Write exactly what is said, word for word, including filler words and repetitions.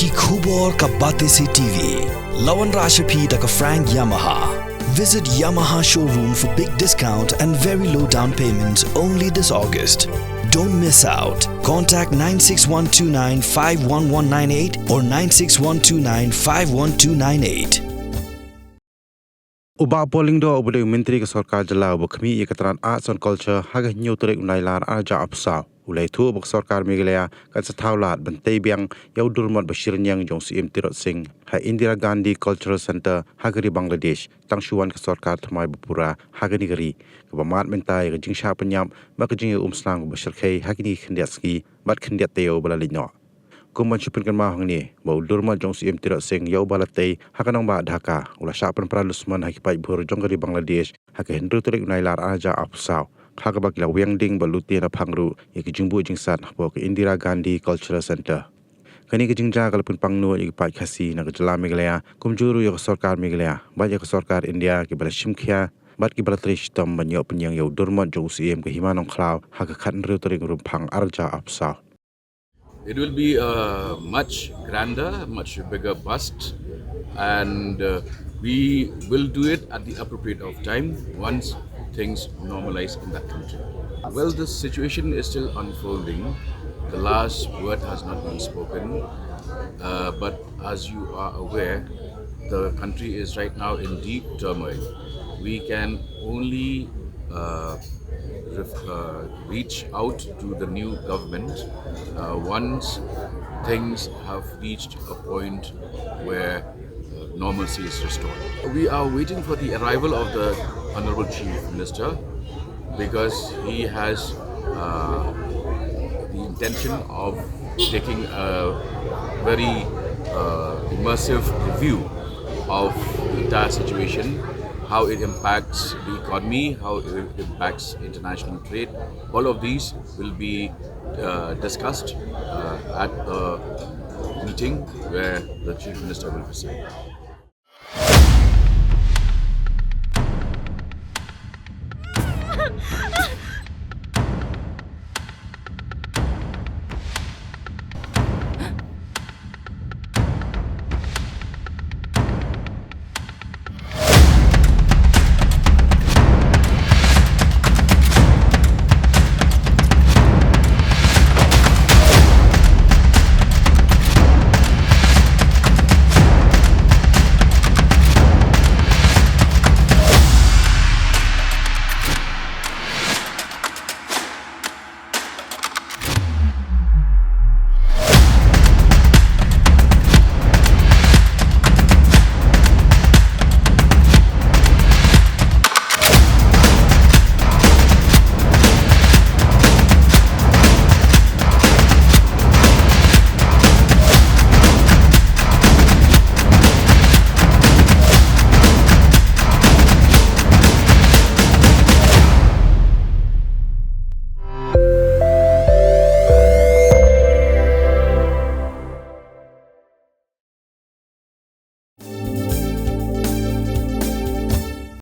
Ki khubor ka Batesi T V. La wanrah sha phi da ka Frank Yamaha. Visit Yamaha showroom for big discount and very low down payments only this August. Don't miss out. Contact nine six one two nine five one one nine eight or nine six one two nine five one two nine eight. U Bah Paul Lyngdoh uba dei u Myntri ka Sorkar Jylla uba khmih ïa ka tnat Arts and Culture ha ka hynñiew tarik u Nailar arhajar arphew saw u la ïathuh ba ka Sorkar Meghalaya kan sa thaw lad ban tei biang ïa u dur mot ba shirñiang jong u Syiem Tirot Sing ha Indira Gandhi Cultural Centre ha ka ri Bangladesh tang shu wan ka sorkar thymmai ba pura ha kane ka ri, kaba mad mynta ïa ka jingshah pynïap bad ka jingïaumsnam kaba shyrkhei ha kine ki khyndiat sngi bad khyndiat taïew ba la leit noh. Kum ban shu pynkynmaw hangne ba u dur mot jong u Syiem Tirot Sing ïa uba la tei ha ka nongbah Dhaka u la shah pynpra lusmon ha ki paidbhur jong ka ri Bangladesh ha ka hynriew tarik u Nailar arhajar arphew saw, ha kaba ki la wiang ding bad lute naphang ruh ïa ki jingbuh jingsat hapoh ka Indira Gandhi Cultural Centre. Kane ka jingjia ka la pynpang nud ïa ki paid Khasi na ka jylla Meghalaya kumjuh ruh ïa ka Sorkar Meghalaya bad ïa ka Sorkar India kiba la shim khia bad kiba la trei shitom ban ïoh pynïeng ïa u dur mot jong u Syiem ka Hima Nongkhlaw ha ka khathynriew tarik u Rymphang arhajar arphew saw. It will be a much grander, much bigger bust, and uh, we will do it at the appropriate of time once things normalize in that country. Well, the situation is still unfolding. The last word has not been spoken, uh, but as you are aware, the country is right now in deep turmoil. We can only uh, ref- uh, reach out to the new government uh, once things have reached a point where uh, normalcy is restored. We are waiting for the arrival of the Honorable Chief Minister because he has uh, the intention of taking a very uh, immersive review of the entire situation, how it impacts the economy, how it impacts international trade. All of these will be uh, discussed uh, at the meeting where the Chief Minister will be saying.